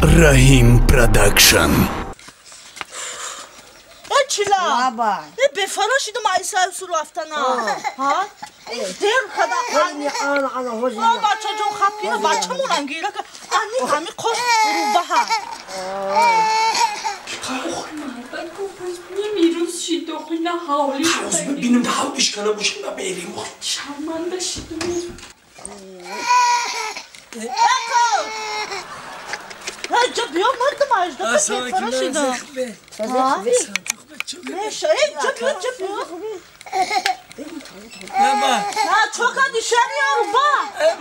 Раҳим Продакшн. Чила. Бефара шидам айса суру афтана. Ҳа? Дер када. О бача ҷон хап кина бача монам гира ка. Ани ҳами қош рубаҳа. Бинам ҳавдиш кана бошем на берим. Шарманда шидам. Эко! Ҳа биё мардум ажда бефара шидам.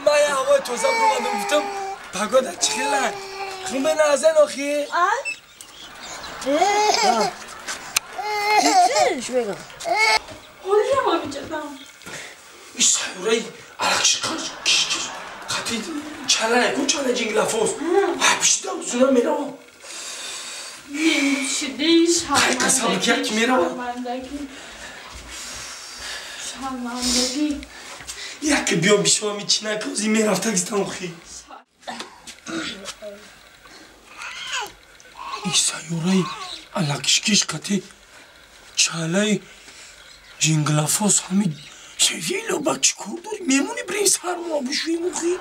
من هوای توزم رو اومدم گفتم پگاه چخیله خوبه نازن آخی؟ چی بگم؟ حالا می‌جدم. این سیاره عرقش کش خطی چله کن چله جنگ لفظ پیش دم زونم میرم. شرمندگی یک بیا بیشوا میچینه که از این میرفته گستم خی این سیاره الکشکش قطعی چاله جنگلافوس همین شویلو با چیکار داری میمونی بریم سر ما بشویم خی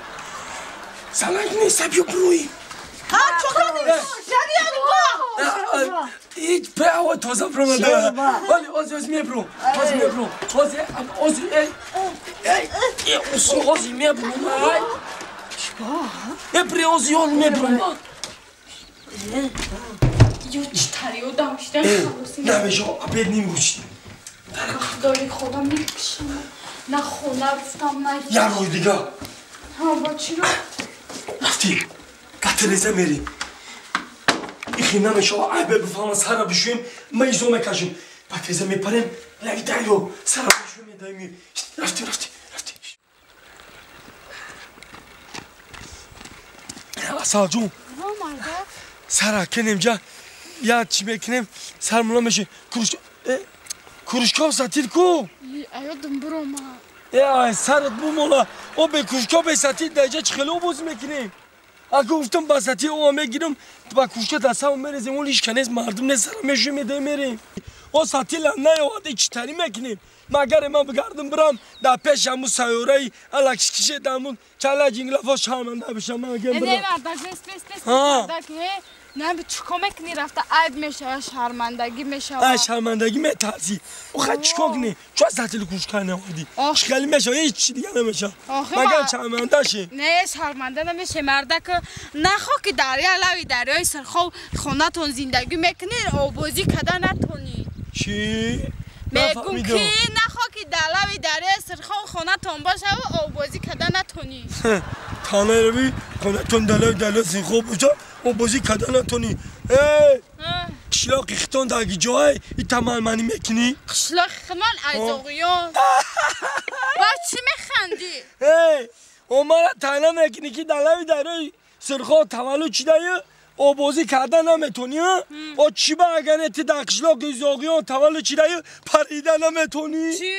زنک نیست بیا برویم ها چوکانی هیچ به هوا تازه برآمده ولی از از میبرم از میبرم از از ای ای از میبرم ای چیکار؟ ای از یال میبرم یو چطوری آدم شدن خلاصی نمیشه ابد نمیگوشی خدای خدا میکشم نه خونه رفتم نه یه روی دیگه ها با چی رو؟ رفتی قطرزه میری ایخی نمیشه عیبه بفهمم سر بشویم ما ایزو میکشیم پترزه میپریم لگی دایو سر بشویم میداییم رفتی رفتی رفتی اصال جون سر کنیم جا یا چی میکنیم سر ملا میشه کروش کروشکاو ساتیل کو ایادم برو ما ای سرت بو مولا او به کروشکاو به ساتیل درجه چخلو باز میکنیم اگه گفتم بساتی او میگیرم با کوشکه دستم میریزیم اون هیچ کنیز مردم نه سر میشه میده میریم او ساتیل نه یاد چطوری میکنیم مگر من بگردم برم در پیش همون سیاره الکش کشه دمون چاله جنگلا فاش شرمنده بشم من اگه برم نه مردک بس بس بس مردک نه به چیکار میکنی رفته عیب میشه شرمندگی میشه شرمندگی میترسی او خیلی چیکار کنی چرا ساتیل کوشکه نهادی خیلی میشه هیچ چی دیگه نمیشه مگر شرمنده شی نه شرمنده نمیشه مردک نخوا که دریا لوی دریای سرخو خونه‌تون زندگی میکنی آبازی کده نتونی چی میگم که نخوا که دلوی دریای سرخو خونه‌تون باشه و آبازی کده نتونی تانه روی خونه‌تون دلوی دریای سرخو باشه آبازی کده نتونی ای قشلاق ختون داگی جای ای تمام منی میکنی قشلاق خمان ایزاقیان با چی میخندی ای اومارا تایلا میکنی که دلوی دریای سرخو تولد چیدایی آبازی کردن نمیتونی او چی با اگر تی در قشلاق ایزاقیان تولد چیدایی پریده نمیتونی چی؟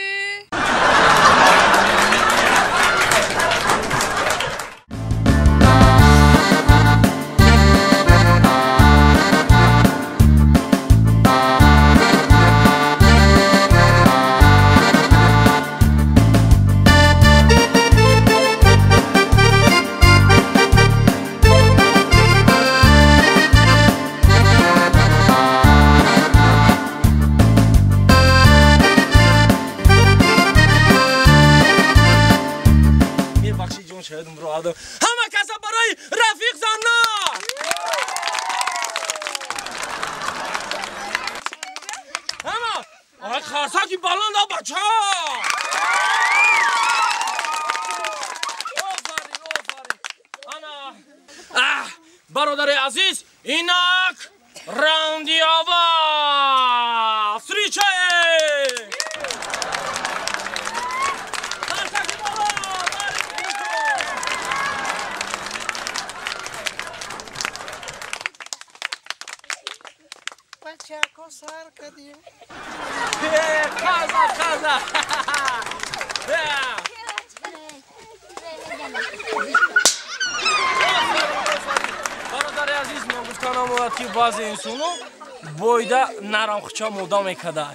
همه کسا برای رفیق زنا همه آقای خرسکی بلند بچه آفرین آفرین انا برادر عزیز اینک راندی اول سریچه سر کردیم خزا خزا برادر عزیز Нагуфта намояд, ки баъзе инсоно бойда нарамхча мода мекарда.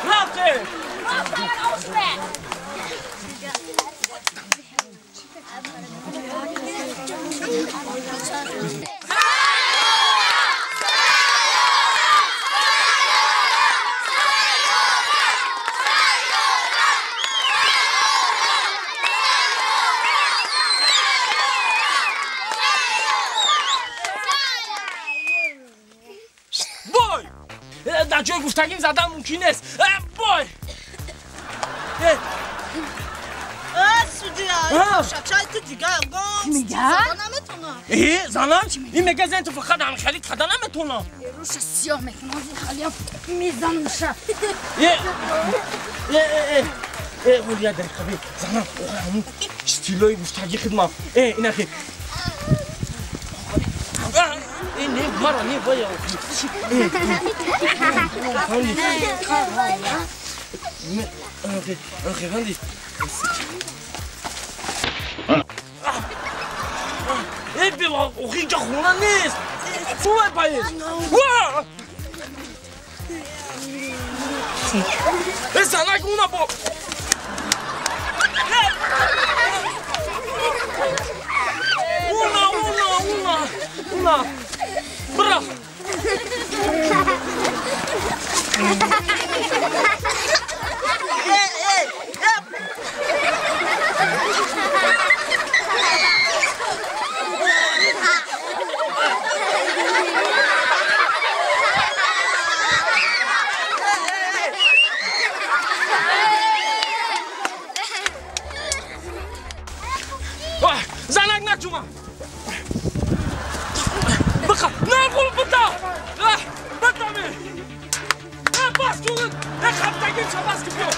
Рафтем! Дар ҷои гуфтагим задан мумкин нест. Бой! Занам? Ин мега зан ту фақат ҳамхелӣ када наметонам. Руша сиёҳ мекунам, халиам мезанамша. Ҳолия дақиқа би. Занам, ҳамун стилои гуфтагӣ хидмат. Инахи. Не, мара, не, вая. Инҷа хона нест. Чӯ паез? Занак уна бо. Уна, уна, уна, уна. Бра! Занак начума! Баха, нагул бата! Бата ми! Бас кун! Хаптагим ша бас кун!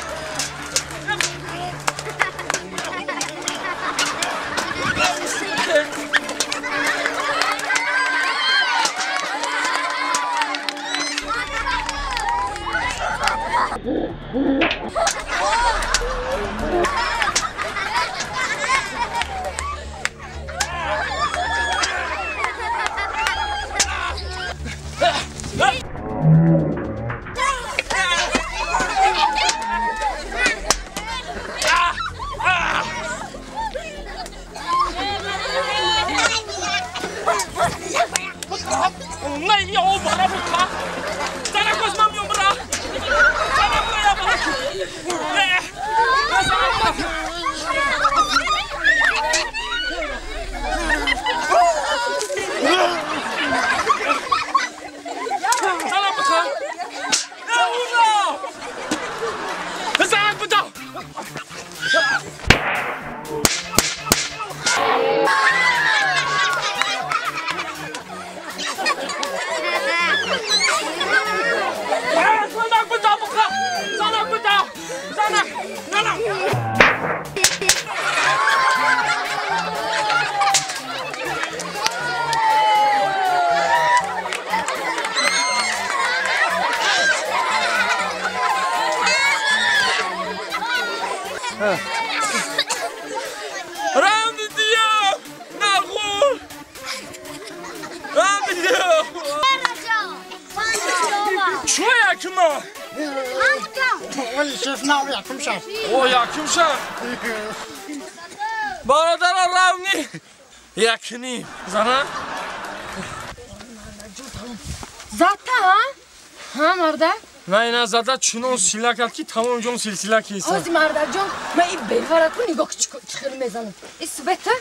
Бародарон равни якним зана зата ҳа марда на ина зада чунон сила кард ки тамом ҷон силсила киса ози мардаҷон ман ин бевара ку нигоҳ чӣ хел мезанам ин субета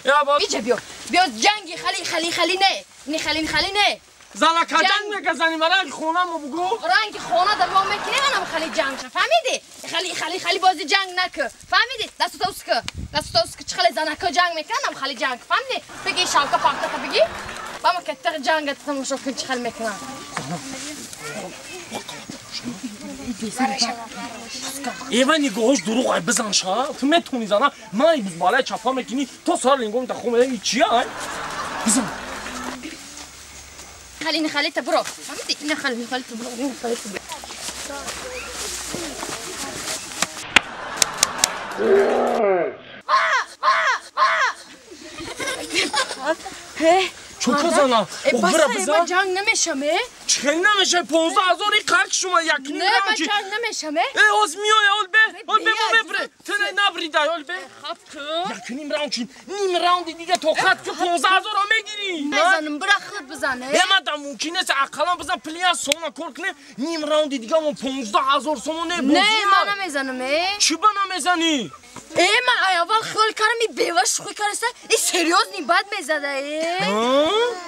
иҷа биё биё ҷанги хали хали хали не ни хали ни хали не зана ка ҷанг меказани ма ранги хонамо бугӯ ранги хона дар мо мекунем анам хали ҷанг ша фаҳмидӣ хали хали хали бози ҷанг накӯ фаҳмидӣ дастута ускӯ дастута ускӯ чӣ хали занако ҷанг мекунанд ам хали ҷанг фаҳмидӣ бигӣ шавка павката бигӣ ба ма каттар ҷангата тамошо кун чӣ хел мекунанд Ева нигоҳош дурӯғ ай бизан ша ту метони зана ман балай чапа мекунӣ то сар лингом та хом и чия ай бизан خليني خليتها برو فهمتي انا خليني خليتها برو خليتها برو Чӯка зана. Бара бизан. Ҷанг намешам, э? Чӣ намешай? 15 000 қарк шума як ним. Не, ман ҷанг намешам, э? Э, оз миёя, ол бе. Ол бе, мо мебре. Тена набридай, ол бе. Хап ку. Як ним раунд чи? Ним раунди дига тоқат ки 15 000 мегирӣ. Мезанам, бира худ бизан, э? Э, ман да мумкин нест, ақаллан бизан плия сона кор кунем. Ним раунди дига мо 15 000 сомон не бозӣ. Не, ман намезанам, э? Чӣ ба намезанӣ? Э, ман аввал хиёл кардам, и бева шӯхӣ кардаста, и серьёзный бад мезада, э?